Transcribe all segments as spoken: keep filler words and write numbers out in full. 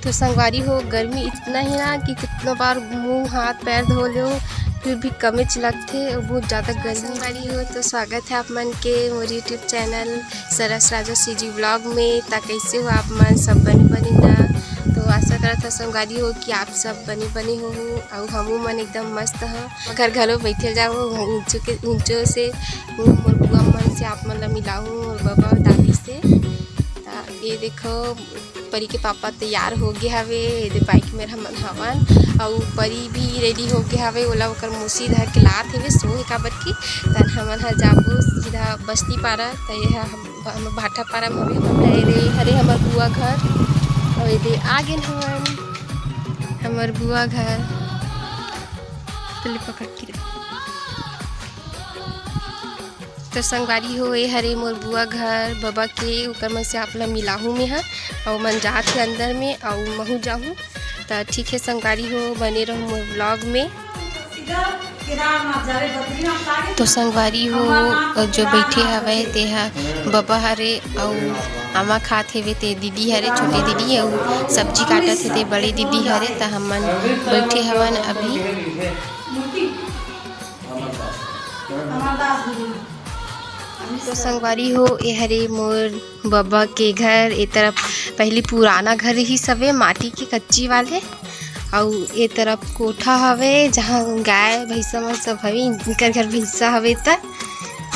तो संगवारी हो, गर्मी इतना हे ना कि कितनो बार मुंह हाथ पैर धो लेव, फिर भी कमेच लगथे अउ बहुत ज्यादा गर्मी। संगवारी हो, तो स्वागत हे आप मन के मोर YouTube चैनल सरस राजा CG vlog में। ता कैसे हो आप मन? सब बने बने ना? तो आशा करत हव संगवारी हो कि आप सब बने बने हो, अउ हमू मन एकदम मस्त ह। घर घलो बैठे जाहूँ ऊंचो के, ऊंचो से मोर बुआ मन से आप मन ला मिलाहूँ, मोर बबा दादी से। ता ये देखो, परी के पापा तैयार हो गे हवे, एदे बाइक में हमन हवन, अउ परी भी रेडी हो गे हवे, ओला ओकर मौसी धर के लात हेवे, सो हे काबर की। तन हमन ह जाबो सीधा बस्ती पारा, त ये ह हम, हम भाटा पारा में हवे। त एदे हरे हमर बुआ घर, अउ एदे आ गेन हमन हमर बुआ घर। पहले पकड़ के रख। तो संगवारी हो, ए हरे मोर बुआ घर बबा के, ओकर मन से आप ला मिलाहूँ में ह। अउ मन जात हे अंदर में, अउ महू जाहूँ। त ठीक हे संगवारी हो, बने रहो मोर vlog में। तो संगवारी हो, जो बैठे हवय तेहा बबा हरे, अउ आमा खात हेवे ते दीदी हरे, छोटे दीदी, अउ सब्जी काटत हे ते बड़े दीदी हरे। त हमन बैठे हवन अभी। तो संगवारी हो, ए हरे मोर बबा के घर। ए तरफ पहली पुराना घर ही सवे, माटी के कच्ची वाले, अउ ए तरफ कोठा हवे, जहाँ गाय भैंसा मन सब हवे, इनकर घर भैंसा हवे त।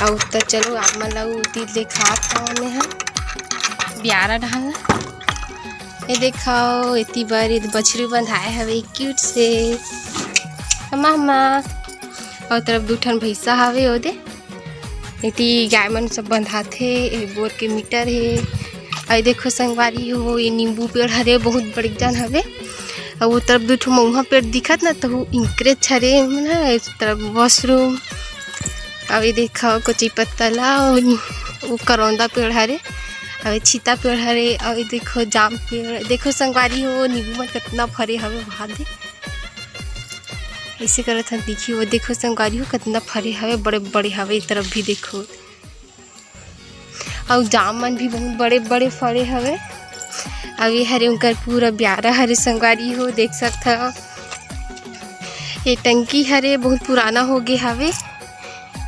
अउ त चलो, आप मन ला उती देखात हवं मैं ह, बियारा डाहर। ये देखाओ, एती बर ये बछरू बंधाए हवे, क्यूट से। अम्मा, अम्मा। अउ तरफ दू ठन भैंसा हवे ओदे। एती गाय मन सब बंधाथे। ए बोर के मीटर हे। अउ देखो संगवारी हो, ये नींबू पेड़ हरे, बहुत बड़े जान हवे। अउ वो तरफ दू ठो मउहा पेड़ दिखत ना, तहू इंकरेच हरे मन ह। इस तरफ वॉशरूम। अउ ये देखो कचई पत्ता ला, वो करौंदा पेड़ हरे, अउ ये छीता पेड़ हरे, अउ ये देखो जाम पेड़। देखो संगवारी हो, नींबू मन कितना फरे हवे वहाँ दे। ऐसे करत हन, देखी वो देखो संगवारी हो, कितना फरे हवे, बड़े बड़े हवे। ए तरफ भी देखो, अउ जाम मन भी बहुत बड़े बड़े फरे हवे। अउ ये हरे उनकर पूरा ब्यारा हरे संगवारी हो, देख सकत हव। ये टंकी हरे बहुत पुराना हो गे हवे,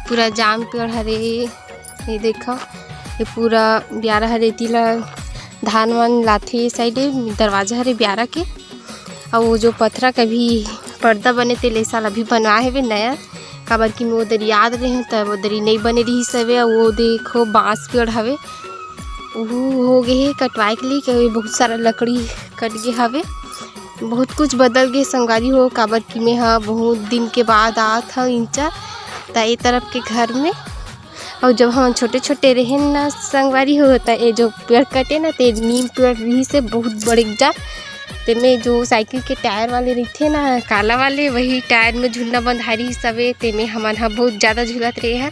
पूरा जाम पेड़ हरे। ये देखो, ये पूरा ब्यारा हरे, एती ला धान वान लाथे। ये साइड दरवाजा हरे ब्यारा के, अउ वो जो पथरा के भी पर्दा बने, तेला ए साल अभी बनवाए हेवे नया, काबर कि मैं उधर याद रहे हूँ, तब उधर ही नहीं बने रही सवे। अउ वो देखो, बांस पेड़ हवे, उहू हो गे हे कटवाए के लिए, क्योंकि बहुत सारा लकड़ी कट गे हवे। बहुत कुछ बदल गे संगवारी हो, काबर कि मैं ह बहुत दिन के बाद आत हव इंचा, त ए तरफ के घर में। अउ जब हमन छोटे-छोटे रहेन ना संगवारी हो, त ए जो पेड़ कटे ना, ते नीम पेड़ रिहिस हे बहुत बड़े जा। तेमे जो साइकिल के टायर वाले रहिथे ना, काला वाले, वही टायर में झुलना बंधाए रिहिस हवे, तेमे हमन ह बहुत ज्यादा झूलत रहे हन।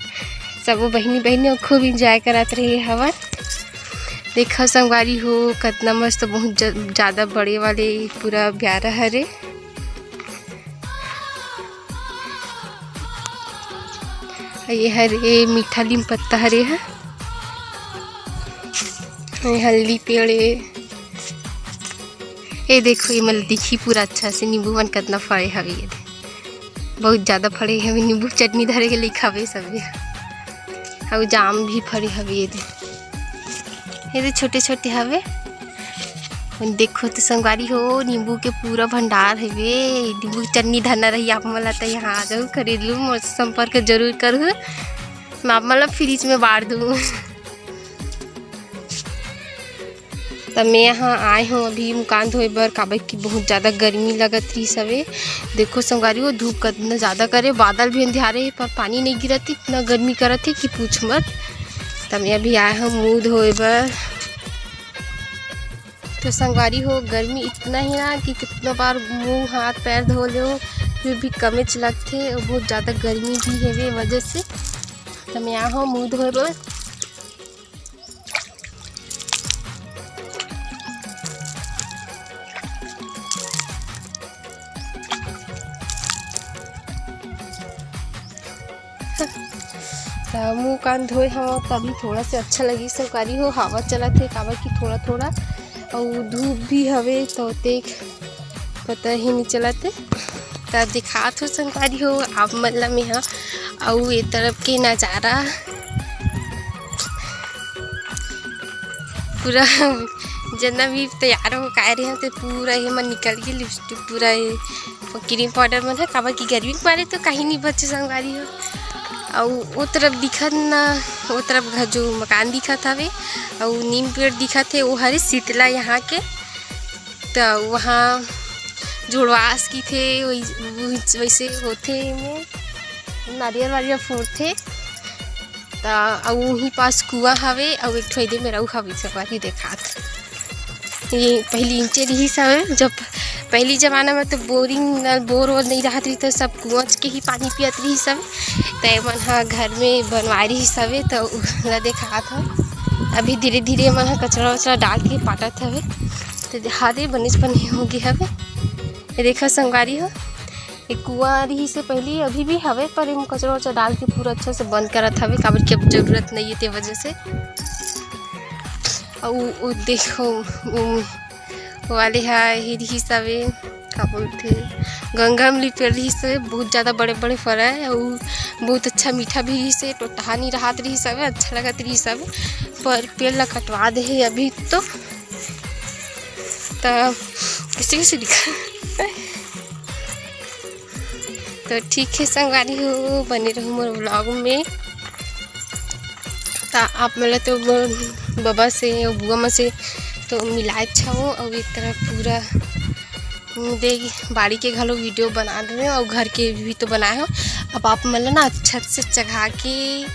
सबो बहिनी, बहिनी खूब एंजॉय करत रहे हवन। देखो संगवारी हो, कतना मस्त, बहुत ज-, ज्यादा बड़े वाले पूरा ब्यारा हरे। ये हरे मीठा लीम पत्ता हरे ह। ये हल्दी पेड़ ए। ये देखो, ये मन दिखी पूरा अच्छा से, नींबू मन कितना फरे हवे। ये दे, बहुत ज्यादा फरे हवे, नींबू चटनी धरे के लिए खावे सबे। अउ जाम भी फरे हवे। ये दे, ये दे छोटे छोटे हवे। देखो तो संगवारी हो, नींबू के पूरा भंडार हवे। नींबू के चटनी धरना रही आप मन ला, त यहाँ आ जाहू, खरीद लू, मोर से संपर्क जरूर करहू, मैं आप मन ला फ्रिज में बांट दूँ। त मैं यहाँ आए हूँ अभी मुँह कान धोए बर, काबर कि बहुत ज्यादा गर्मी लगत रहिस हवे। देखो संगवारी हो, धूप कतना ज्यादा करे, बादल भी अंधियारे हे, पर पानी नहीं गिरत हे, इतना गर्मी करत हे कि पूछ मत। त मैं अभी आए हूँ मुँह धोए बर। तो संगवारी हो, गर्मी इतना हे ना कि कितना बार मुंह हाथ पैर धो लेव, फिर भी कमेच लगथे। अउ बहुत ज्यादा गर्मी भी हेवे वजह से। त मैं आए हूँ मुंह धोए बर। त मुंह कान धोए हव, तभी थोड़ा से अच्छा लगी। संगवारी हो, हवा चलत हे, काबर कि थोड़ा थोड़ा अउ धूप भी हवे, तो तेक पता ही नहीं चलत हे। त दिखात हो संगवारी हो आप मन ला मेहा, अउ ए तरफ के नजारा पूरा। जना भी तैयार हो काय रहे, ते पूरा ये मन निकल के लिपस्टिक पूरा ये क्रीम पाउडर मन ह, काबर कि गर्मी के मारे तो कहीं नहीं बचे संगवारी हो। अउ ओ तरफ दिखत ना, ओ तरफ घर जो मकान दिखत हवे, अउ नीम पेड़ दिखत हे, ओ हरे शीतला यहाँ के। त वहाँ जुड़वास की थे, वही, वही, वैसे होथे एमे, नारियल वारियल फोड़थे। त अउ उही पास कुआं हवे, अउ एक ठो एदे में रऊ हवे, संगवारी देखात। ये पहली इंचे रिहिस हवे, जब पहली जमाना में तो बोरिंग, नल, बोर वोर नहीं रहत रही, तो सब कुआंच के ही पानी पियत रिहिस हवे। त एमन ह घर में बनवाए रिहिस हवे, त उला देखात हव। अभी धीरे धीरे एमन ह कचरा वचरा डाल के पाटत हवे। त हादे बनेच बने हो गे हवे। ये देखा संगवारी हो, एक कुआं रिहिस हे पहली, अभी भी हवे, पर एम कचरा वचरा डाल के पूरा अच्छा से बंद करत हवे, काबर कि अब जरूरत नहीं है ते वजह से। अउ वो देखो, वो वाले हा ही रिहिस हवे, का बोलथे, गंगा अमली पेड़ रिहिस हवे, बहुत ज़्यादा बड़े बड़े फरा है, अउ बहुत अच्छा मीठा भी रिहिस हे, टोटहा नहीं रहत रिहिस हवे, अच्छा लगत रिहिस हवे, पर पेड़ ला कटवा दे हे अभी तो। त कैसे कैसे दिखा तो ठीक है संगवारी हो, बने रहू मोर vlog में। त आप मन ला तो मोर बबा से अउ बुआ मन से तो मिलाए छो, अउ एक तरफ पूरा दे बाड़ी के घलो video बना रहे हो, अउ घर के भी तो बनाए हो। अब आप मन ला ना अच्छा से चघा के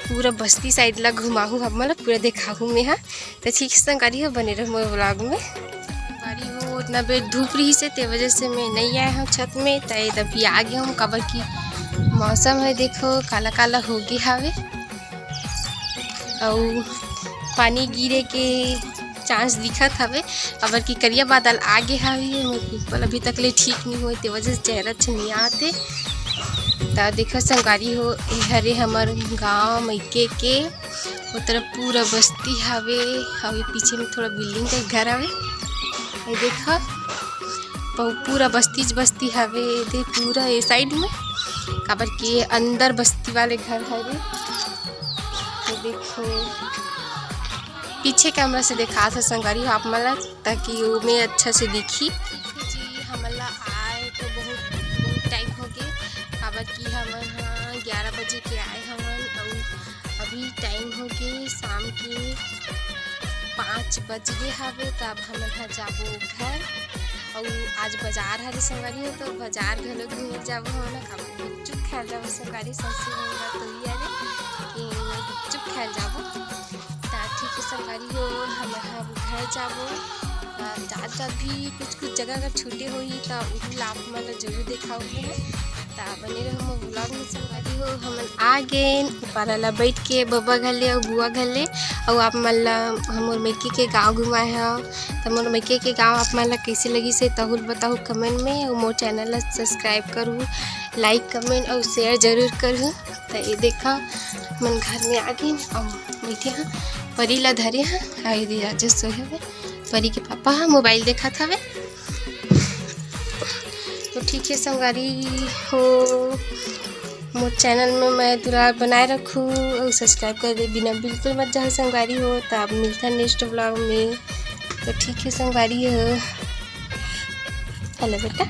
पूरा बस्ती side ला घुमाहू, आप मन ला पूरा देखाहू मैं हा। तो ठीक है संगवारी हो, बने रहू मोर vlog में। संगवारी हो, उतना बेर धूप रही से, ते वजह से मैं नहीं आए हूँ छत में। तो ये अभी आ गए हूँ, काबर की मौसम है, देखो, काला काला हो गया हवे, अउ पानी गिरे के chance दिखत हवे, काबर की करिया बादल आ गए हवे। मोर pimple अभी तक ले ठीक नहीं हुए, ते वजह से चेहरा अच्छा नहीं आते। तो देखो संगवारी हो, ये हरे हमर गांव मइके के, ओ तरफ पूरा बस्ती हवे, अउ ये पीछे में थोड़ा building टाइप घर हवे। ये देखा, पू-, पूरा बस्ती च बस्ती हवे, ये दे पूरा ये side में, काबर के अंदर बस्ती वाले घर हवे। ये देखो, पीछे camera से देखात हव संगवारी हो आप मन ला, ताकि ओमे अच्छा से दिखी। जी, हमन ला आए तो बहुत, बहुत time हो गए, काबर कि हमन ह ग्यारह बजे के आए हवन, अउ अभी time हो गए शाम के पाँच बज गए हवे, त अब हमन ह जाबो घर। अउ आज बाजार हरे संगवारी हो, तो बाजार घलो घूमे जाबो हमन ह, काबर गुपचुप खाए जाबो संगवारी, सासू मन ला तो ही हरे कि गुपचुप खाए जाबो। त ठीक है संगवारी हो, हमन ह घर जाबो। त जात जात भी कुछ कुछ जगह अगर छूटे होही, त उहू ला आप मन ला जरूर देखाहू मैं। त बने रहू मोर vlog में संगवारी हो। हमन आ गेन पारा ला बैठ के बबा घर ले अउ बुआ घर ले, अउ आप मन ला हमर मइके के गांव घुमाए हव। त मोर मइके के गांव आप मन ला कइसे लगिस हे, तहू ल बताहू comment में, अउ मोर channel ला subscribe करहू, like, comment अउ share जरूर करहू। त ये देखा, हमन घर में आ गेन अउ बैठे हा, परी ला धरे हा, अउ ये दे राजेश सोए हवे, परी के पापा हा mobile देखत हवे। तो ठीक है संगवारी हो, मोर channel में मया दुलार बनाए रखू अउ subscribe करे बिना बिल्कुल मत जाहू संगवारी हो। त अब मिलता next vlog में। तो ठीक है संगवारी हो, हेलो बेटा,